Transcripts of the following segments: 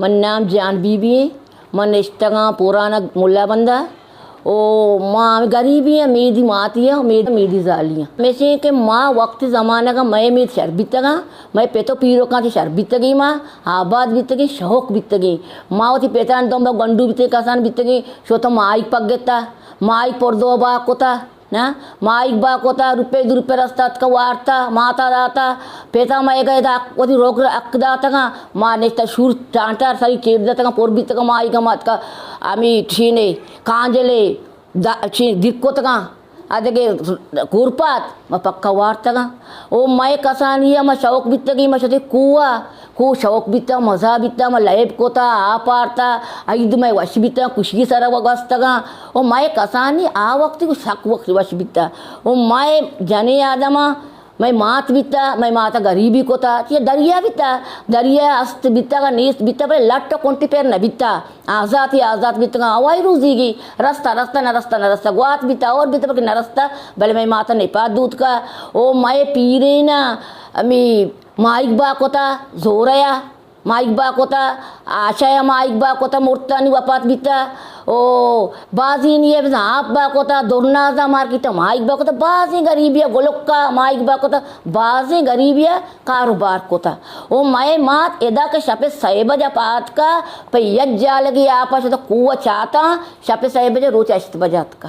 من نام جان be be ایں۔ من نشتگاں پوران ءَ ملا بند ءَ۔ او ما ہمے گریبی ایں، میدی ماتی ایں، میدی، میدی زالی ایں۔ ہمیش ایں کہ ما وقت زمانگ ءَ مئے مید شر بیتگاں، مئے پت ءُ پیرکاں چہ شر بیتگیں، ما آباد بیتگیں، شوق بیتگیں۔ ما وتی پتانی دمب ءَ گونڈو بیتگیں، کسان بیتگیں، شتاں ماہیگ پگتا، ماہیگ پر دو با کتا۔ نا، ماہیگ با کتا، روپے دو روپے رستا، اتکا وارتا، ماتا داتا، پتا مئیگا ادا وتی روک حق داتگاں، ما نشتا شور ٹانٹار سری چیر داتگاں، پر بیتگاں ماہیگا، ما اتکا ہمی چینے، کانجلے، دا-، چی دیر کتگاں، ادگہ کورپات، ما پکا وارتگاں۔ او مئے کسانی ءَ ما شوق بیتگیں، ما شتیں کوہ ءَ، کوہ شوق بیتا، مزہ بیتا، ما لیب کتا، آپ آرتا، عید مئے وش بیتا، خوشی سرا گوستگاں۔ او مئے کسانی آ وقتی کو سک وقت وش بیتا۔ او مئے جنیں آدماں، مئے مات بیتا، مئے ماتا گریبی کتا، چیا دریا بیتا، دریا است بیتا، اگاں نیست بیتا، بلے لٹ ءُ کنٹی پر نہ بیتا۔ آزاتی آزات بیتگاں، ہوائی روزیگی رستا، رستا، نہ رستا، نہ رستا، گوات بیتا، اور بیتا، بلکہ نہ رستا، بلے مئے ماتا نپاد دوتکا۔ او مئے پیرینا، ہمی ماہیگ با کتا، زوریا ماہیگ با کتا، آشایا ماہیگ با کتا، مرتانی وفات بیتا۔ او بازینی ءَ بزاں آپ با کتا، درنازا مارکیٹا ماہیگ با کتا، بازیں گریبیا گلکا ماہیگ با کتا، بازیں گریبیا کاروبار کتا۔ او مئے مات ادا کہ شپ سئے بجا پاتکا، پہ یک جالگی آپا شتا کوہ چاتا، شپ سئے بجا روچ ہشت بجا اتکا۔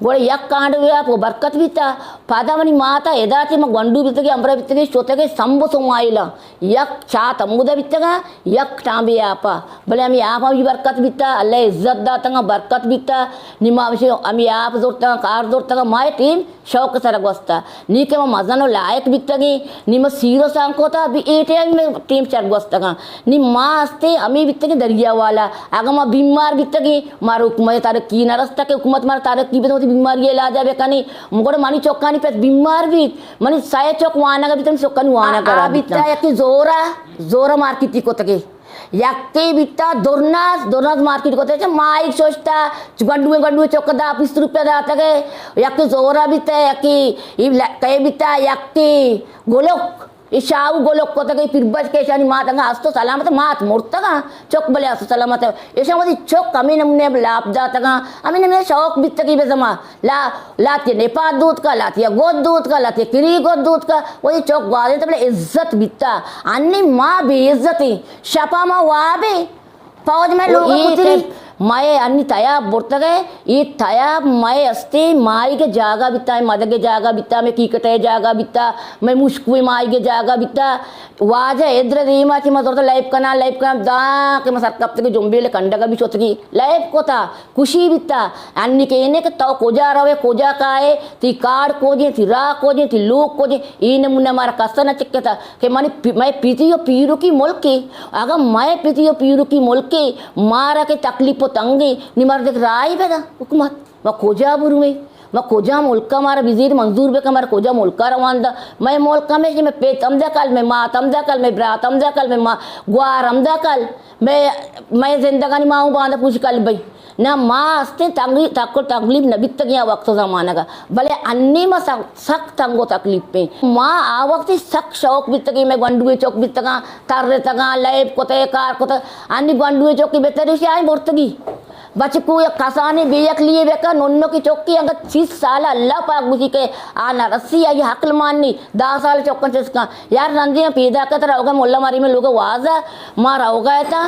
گڑا یک کانڈوے آپ برکت بیتا۔ پدا منی ماتا ادا چہ ما گونڈو بیتگیں، ہمبرا بیتگیں، شتگیں سمب سمائیلا۔ یک چات ہمودا بیتگا، یک ٹامبے آپا۔ بلے ہمے آپا بھی برکت بیتا، اللہ عزت داتگا، برکت بیتا۔ نی ما ہمشی، ہمے آپ زرتگا، کار زرتگا، مئے ٹیم شوق سرا گوستا۔ نی کہ ما مزن و لائق بیتگیں، نی ما سیر و سانکوتا، بھی اے ٹیم مئے ٹیم شر گوستگا۔ نی ما ہستیں ہمے بیتگیں دریا والا۔ اگاں ما بیمار بیتگیں، مارا حکومت ترقی نہ رستا کہ حکومت مارا ترقی بدنت، وتی بیماری علاج بکنیں۔ مگر منی چکانی پس بیمار بیت، منی سئے چک وانگا بیتن، چکانی وانگ آ، آ خراب بیتا۔ بیتا یکی زورا، زورا مارکیٹی کتگے۔ یکے بیتا درناز، درناز مارکیٹ کتگے، چہ ماہیگ ششتا، چہ گنڈویں، گنڈویں چک دا بیست روپیہ داتگے۔ یکے زورا بیتا، یکے ای ل-، کئے بیتا، یکے گلک۔ اے شاہو گلک کتگ، اے پیربچک، ایشانی مات انگا ہست و سلامت، مات مرتگاں، چک بلے ہست و سلامت۔ ایشاں وتی چک ہمے نمونے لاپ داتگاں، ہمے نمونے شوق بیتگی بزما۔ لا-، لاتی نپاد دوتکا، لاتی گد دوتکا، لاتی کری گد دوتکا، وتی چک گوازینت بلے عزت بیتا۔ انی ما بے عزتیں، شپا ما وابیں۔ فوج مئے او لوگ اے کتری۔ کہ مئے انی تیاب برتگ ئے، اے تیاب مئے استیں ماہیگ جاگہ بیتا، مدگ جاگہ بیتا، مئے کیکٹے جاگہ بیتا، مئے مشکوی ماہیگ جاگہ بیتا۔ واجہ ادر دیما چہ ما زرت لیب کناں، لیب کناں، داں کہ ما سرکپتگی جنبیل کنڈگا بھی شتگی، لیب کتا، خوشی بیتا۔ انی کہ اینے کہ تو کجا روے، کجا کائے، تی کاڑ کجیں، تی راہ کجیں، تی لوگ کجیں، اے نمونہ مارا کسا نہ چکتا۔ کہ منی پی-، مئے پتی و پیرکی ملکے، اگاں مئے پتی و پیرکی ملکے، مارا کہ تکلیف و تنگے، نی مارا دگہ راہی بدا حکومت۔ ما کجا برویں؟ ما کجا ملکا مارا بزیر منظور بکن، مارا کجا ملکا روان دا؟ مئے ملک ہمیش، مئے پت ہمدا کل، مئے مات ہمدا کل، مئے برات ہمدا کل، مئے ما-، گوار ہمدا کل، مئے، مئے زندگانی ما اوں باندا پوش کل بئی۔ نہ، ما استیں تنگی-، تک-، تکلیف نہ بیتگیں آ وقت و زمانگا، بلے انی ما سک، سک تنگ و تکلیف ایں۔ ما آ وقتی سک شوق بیتگیں، مئے گونڈوے چک بیتگاں، ترتگاں، لیب کتگ، کار کتگ۔ انی گونڈوے چکی بہتر ایشی آئیں برتگی۔ بچکو یک کسانی بے عقلی بکا، ننکی چکی انگت چیز سال اللہ پاک گوشی کہ آ نہ رسی، آئی عقل مانی، دہ سال چکن چسکاں۔ یار رندی پیدا کت روگا ملا مری میں لوگ وازا، ما روگا تا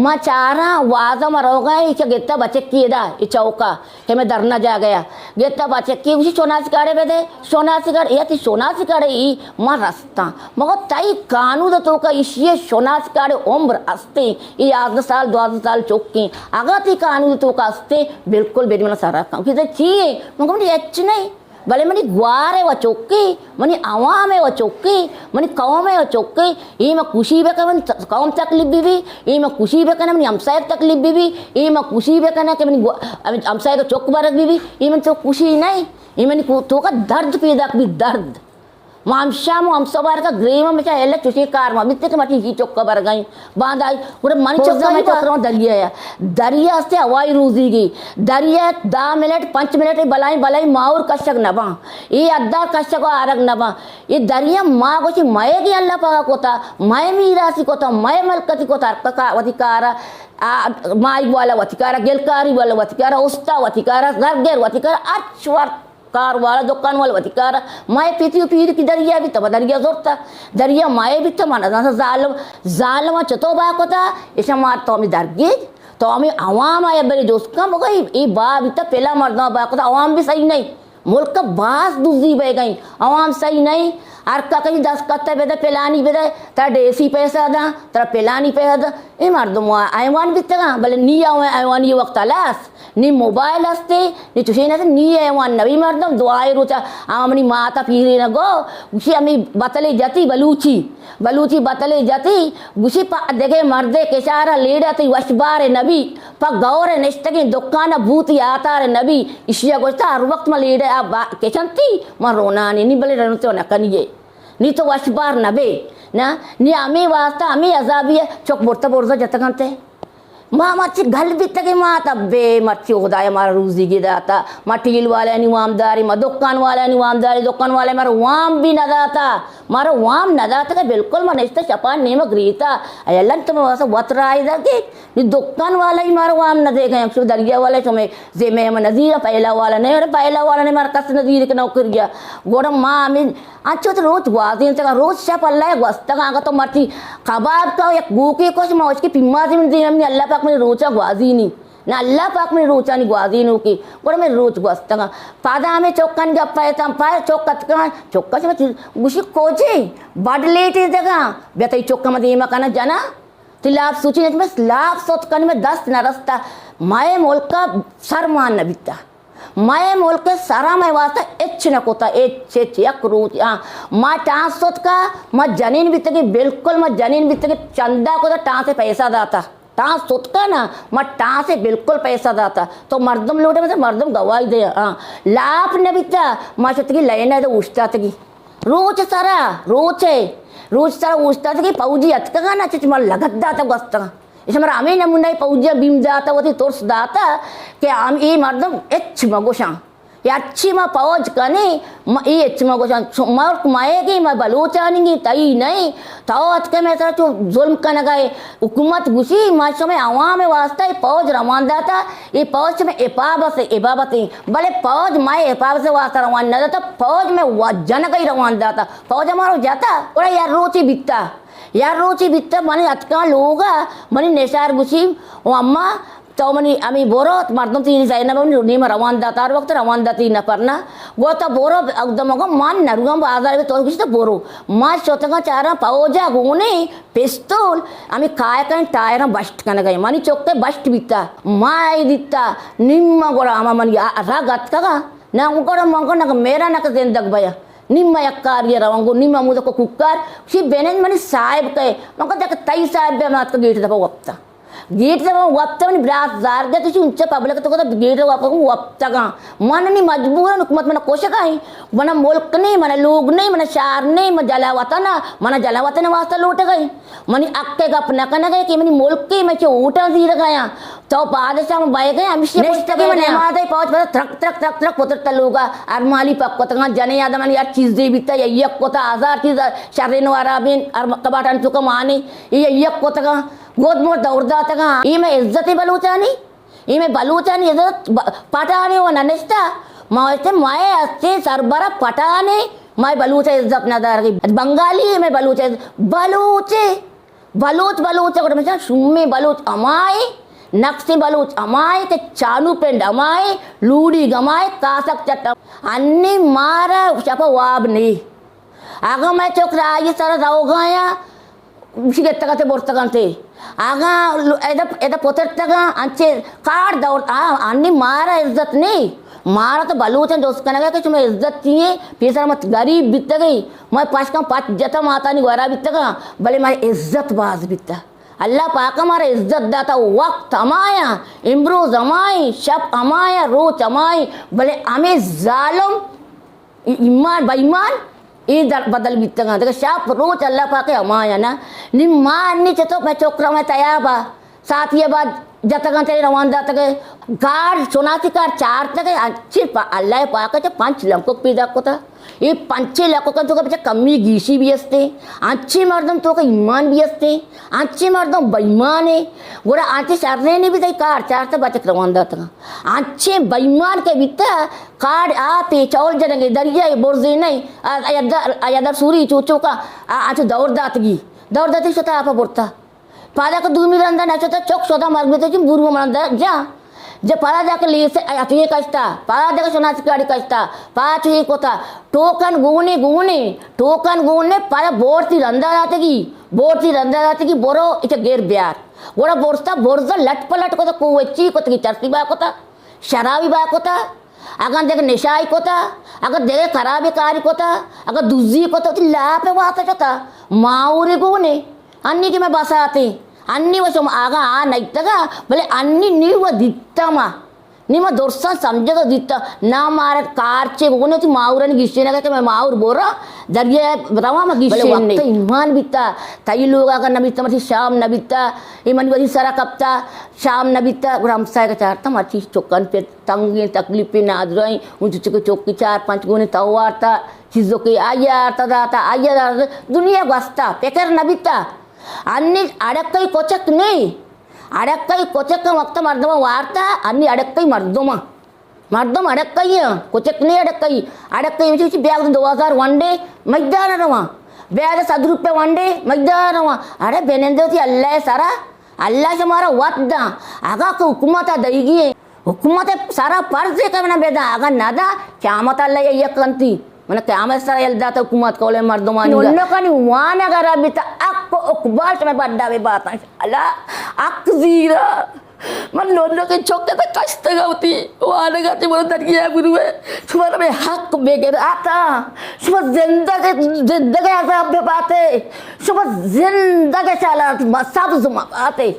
ما چاراں وازا ما روگا، ایچ گتا بچکی ادا، ای چوکا، کہ میں دھرنا جا گیا۔ گتا بچکی، گوشی شوناسی کارڈے بدے، شوناسی کارڈ، یا تی شوناسی کارڈے ای، ما رستاں۔ مگو تئی قانون توکا ایشی شوناسی کارڈے عمر استیں، ای یازدہ سال، دوازدہ سال چوکیں۔ اگا تی قانون توکا استیں، بالکل بیری منا سرا کن۔ کیتے چی ہے؟ مگو منی اچ نہیں۔ بلے منی گوار ء و چکے، منی عوام ء و چکے، منی قوم ء و چکے، اے من کشی بہ کن، منی ت-، قوم تکلیف بہ بی، اے من کشی بہ کن، منی ہمسائگ تکلیف بہ بی، اے من کشی بہ کن کہ منی گو-، ہمسائگ چک برگ بہ بی، اے من تو کشی نہیں، اے منی کو-، توکا درد پیداک بی، درد۔ ما ہمشام و ہمسوار کا گریم ہمشہ ایلہ چوشیں کار ما بیتے کہ مٹی ہی چکا برگائیں۔ باندائی، گڑا من چکا، من چکا دریا یا۔ دریا ہستے ہوائی روزی گی۔ دریا دہ منٹ، پنچ منٹ بلائیں، بلائیں ماور کشگ نباں۔ اے ادار کشگ و آرگ نباں۔ اے دریا ما گوشی مئے گی اللہ پاک کتا، مئے میراثی کتا، مئے ملکتی کتا، ہر کا وتی کارا، آ، مائی والا وتی کارا، گلکاری والا وتی کارا، استا وتی کارا، زرگر وتی کارا، ہرچ ور کار والا، دکان والا وتی کارا، مئے پتی و پیر کی دریا بیتا، ما دریا زرتا، دریا مئے بیتا، ما نزانتا ظالم، ظالم چتو با کتا، ایشا مار تو ہمیں درگیج، تو ہمیں عوام آیا بری جوست کن بگئی، ای با بیتا پلا مردم با کتا، عوام بھی صحیح نہیں، ملک باز دزی بہ گئی، عوام صحیح نہیں، ہر کا کہیں دست کتا بدے، پلانی بدے، ترا ڈیسی پیسہ دا، ترا پلانی پیسہ دا، اے مردم وا حیوان بیتگاں، بلے نی آویں حیوانی وقت ہلاس۔ نی موبائل ہستے، نی چشیں ہستے، نی ایوان نبی مردم، دعائے روچا، آ منی ماتا پیرے نہ گو، گوشی ہمیں بتلے جتی بلوچی، بلوچی بتلے جتی، گوشی پا دگے مردے کشارا لیڑا تی وشبار نبی، پا گور نشتگیں دکان بوتی آتار نبی، اشیا گوشتا ہر وقت ما لیڑا آ با-، کشنتی، ما رونانی، نی بلے رنتے نہ کنیے۔ نی تو وشبار نبے، نا، نی ہمیں واسطہ ہمیں عذابی ہے، چک برتا برزا جتگنتے۔ ما مرچی گل بیتگیں مات ابے، مرچی خدایا مارا روزی گی داتا، ما ٹیل والانی وام داری، ما دکان والانی وام داری، دکان والے مارا وام بھی نہ داتا، مارا وام نہ داتا کہ بالکل ما نشتا شپان نیمہ گریتا، اے اللہ تو ما واسا وت رائی دا کہ نی دکان والا ہی مارا وام نہ دے گئے، شو دریا والا شمے زیمے ہم نظیر پہلا والا نہیں، اور پہلا والا نے مارا کس نظیر کے نوکر گیا، گوڑا ما ہمیں انچو تو روچ گوازینتگ، روچ شپ اللہ ء گوستگ، اگاں تو مرچی کباب کا یک گوکے کش، ما اشکی پیمازی من دیم، منی اللہ پاک منی روچا گوازینی۔ نہ اللہ پاک منی روچانی گوازینوکی، گڑا من روچ گوستگ۔ پادا ہمیں چوکانی گپ ء اتاں، پائے چوک اتکاں، چوکا شما چیز گوشی کوجے، بڈ لیٹے دگا، بیا تئی چوکا ما دیما کنا جنا، تی لاپ سوچی نہ، بس لاپ سوت کنی میں دست نہ رستا، مئے ملکا سر مان نہ بیتا۔ مئے ملک ء سرا مئے واسطہ ہچ نہ کتا، ہچ، ہچ، یک روچ، آ، ما ٹانس ستکا، ما جنین بیتگیں، بالکل ما جنین بیتگیں، چندہ کتا ٹانس ء پیسہ داتا، ٹانس ستکا نا، ما ٹانس ء بالکل پیسہ داتا، تو مردم لوٹے، مطلب مردم گواہی دے، آ، لاپ نہ بیتا، ما شتگی لائن ء اوشتاتگی۔ روچ سرا، روچ ء، روچ سرا اوشتاتگی، پوجی اتکگا نا، چچ ما لگت داتا گوستگا۔ ایش مرا ہمے نمونہ پوجی ء بیم داتا، وتی ترس داتا کہ ہم اے مردم ہچ مگوشاں۔ یا ہرچی ما پوج کنیں، ما اے ہچ مگوشاں۔ چو-، ملک مئیگیں، ما بلوچانیگیں، تئی نئیں۔ تو اتکے مئے سرا چو ظلم کنگائے۔ حکومت گوشی، ما شمئے عوام واسطہ اے پوج روان داتا، اے پوج شمئے حفاظت، حفاظتیں۔ بلے پوج مئے حفاظت واسطہ روان نہ داتا، پوج مئے وت جنگئی روان داتا۔ پوج مارو جتا، گڑا یا روچی بیتا۔ یا روچی بیتہ منی اتکاں لوگا، منی نشار گوشی، او اماں، تو منی ہمے برو، مردم تئی زینب منی نیمہ روان دات، ہر وقت روان داتی نفر نہ۔ گو تو برو، اگدم گو من نرواں بازار، تو گوشت برو۔ ما شتگاں چاراں پوجا گونے پستول، ہمے کائکیں ٹائراں بشت کنگئے۔ منی چکے بشت بیتا، ما ای دیتا، نیمہ گڑا ہما منی رگ اتکگا۔ نہ گڑا من گو نہ میرا نہ زندگ بیا۔ نی ما یک کاری ء روان گو، نی ما مودا کو کوکار، شی بنند منی صاحب کئے، من کو دیکھ تئی صاحب بیا مات کو گیٹ دپا وپتا۔ گیٹ دپا وپتا منی براس زار گئے، تو شی انچا پبلک تو کو گیٹ دپا وپتا گا۔ من نی مجبورن حکومت من کوشگا ہے۔ من ملک نہیں، من لوگ نہیں، من شہر نہیں، من جلا وطن، من جلا وطن واسطہ لوٹگا ہے۔ منی حق ء گپ نہ کنگ ء کہ منی ملک ء من چہ ووٹاں زیرگ ء آں۔ تو بادشاہ من بئیگ ء آں، ہمیشی نشتگی من نماز ء پوج پدا ترک، ترک، ترک، ترک پترت لوگ ء ارمالی پک کتگاں، جنین آدمانی ہر چیزے بیتہ، یا یک کتہ، ہزار چیز شرین و حرابین ہر کباٹانی توکا مانے، یا یک کتگاں، گود مور دور داتگاں۔ اے مئے عزت بلوچانی۔ اے مئے بلوچانی عزت ب-، پٹانے و نہ نشتہ۔ ما واسطے مئے ہستیں سربرا پٹانے، مئے بلوچ عزت نہ دارگی۔ بنگالی مئے بلوچ عزت، بلوچے، بلوچ، بلوچ، گڑا مثلاً شومیں بلوچ ہمائے، نقصیں بلوچ ہمائے کہ چانو پنڈ ہمائے، لوڑی گمائے، کاسک چٹ ہم-، انی مارا شپ واب نی۔ اگاں مئے چک راہی سر روگایا، گوشی گتگ ات برتگ انت۔ اگاں ل-، ادا، ادا پترتگاں، انچے کار دور، آ، انی مارا عزت نی۔ مارا تو بلوچاں جست کنگا کہ شما عزت چیئے؟ پیسر مت غریب بیتگیں، مئے پشکاں پچ جتا ماتانی گورا بیتگاں، بلے مئے عزت باز بیتا۔ اللہ پاکا مارا عزت داتا، وقت ہمایا، امروز ہمائی، شپ ہمایا، روچ ہمائی، بلے ہمیں ظالم ای-، ایمان، بے ایمان، اے در-، بدل بیتگاں۔ دگہ شپ روچ اللہ پاک ءِ امان ءَ نا۔ نی ما انی چتو پہ چکرا میں تیابا ساتھی آباد جتگاں تئی روان داتگ۔ کارڈ، شناسی کارڈ چارتگ، انچیں پا-، اللہ پاک ءَ چہ پنچ لکھ پیدا کتا۔ اے پنچیں لکھ تو کہ بچہ کمی گیشی بی استیں، انچیں مردم تو کہ ایمان بی استیں، انچیں مردم بے ایمان ایں، گڑا انچیں شریں نی بی تئی کارڈ چارتگ بچک روان داتگاں۔ انچیں بے ایمان کہ بیتا، کارڈ آ پیچول جنگے، دریا ءَ برزے نہیں، آ، آ، آ، آ، در سوری چو چوکا، آ، آ، چو دور داتگی، دور داتگی شتا آپ برتا۔ پادا کہ دومی رندا نہ شتا، چک شتا مرگ بیتا، چون بورو مندا جا۔ جا پادا جا کہ لیس اتوی کشتا، پادا جا کہ شناسی کارڈی کشتا، پادا چو یہ کتا، ٹوکن گونے، گونے، ٹوکن گونے، پادا بورتی رندا داتگی، بورتی رندا داتگی، برو اچ گیر بیار۔ گڑا برستا، برزا لٹ پلٹ کتا، کوچی کتگی، چرسی با کتا، شرابی با کتا، اگاں دگہ نشائی کتا، اگاں دگہ خرابی کاری کتا، اگاں دزی کتا، وتی لاپ ءِ واسطہ شتا، ماورے گونے۔ انی کہ میں بساتے، انی و شما آگا آ نیتگا، بلے انی نی و دیتا ما، نی ما درساں سمجھتا دیتا، نا مارا کارچے گونے، وتی ماورانی گیشینگا کہ میں ماور بورا، دریا ءَ رواں ما، بلے گیشین وقت نے۔ ایمان بیتا، تئی لوگ اگر نہ بیتا، مرچی شام نہ بیتا، اے منی وتی سرا کپتا، شام نہ بیتا، گڑا ہمسایگ ءَ چارتا، مرچی چکان پہ تنگیں، تکلیفیں، نادراہیں، اون چو چکے چوکی چار پنچ گونے تو وارتا، چیزو کہ آئی آرتا داتا، آئی داتا، دنیا گوستا، فکر نہ بیتا۔ انی اڑکئی کچک نی، اڑکئی کچک وقت مردم وارتا، انی اڑکئی مردم۔ مردم اڑکئی ایں، کچک نی اڑکئی۔ اڑکئی ہمشی چی بیاگ دو ہزار ونڈے میدان رواں، بیاگ صد روپے ونڈے میدان رواں۔ اڑے بنندے وتی اللہ ءِ سرا، اللہ شمارا وت داں۔ اگاں کہ حکومت ءَ دئیگی ایں، حکومت ءِ سرا فرض ایں کہ منا بداں، اگاں نہ داں، قیامت اللہ ءَ یک کنتی۔ من قیامت سرا یل داتا حکومت کولے مردمانی گا۔ ننکانی وانگ ءَ را بیتا، حق و اقبال شمئے بڈا بے باتاں۔ اللہ حق زیرا۔ من ننکیں چکے تا کشتگا وتی وانگا چہ برو دریا بروے۔ شما را بے حق بگر آتا۔ شما زندگ، زندگ عذاب بے باتے۔ شما زندگ شالات ما سبز ما باتے۔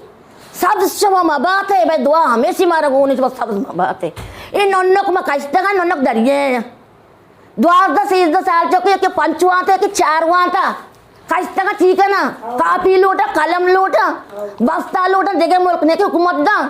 سبز شما ما باتے۔ بے دعا ہمیشی مارا گونی شما سبز ما باتے۔ اے ننک ما کشتگا، ننک دریا۔ دوازدہ سیزدہ سال چکے کہ پنچ وانتا کہ چار وانتا۔ کشتگا ٹھیک ہے نا، کاپی لوٹا، قلم لوٹا، بستہ لوٹا، دگہ ملک نے کہ حکومت دا۔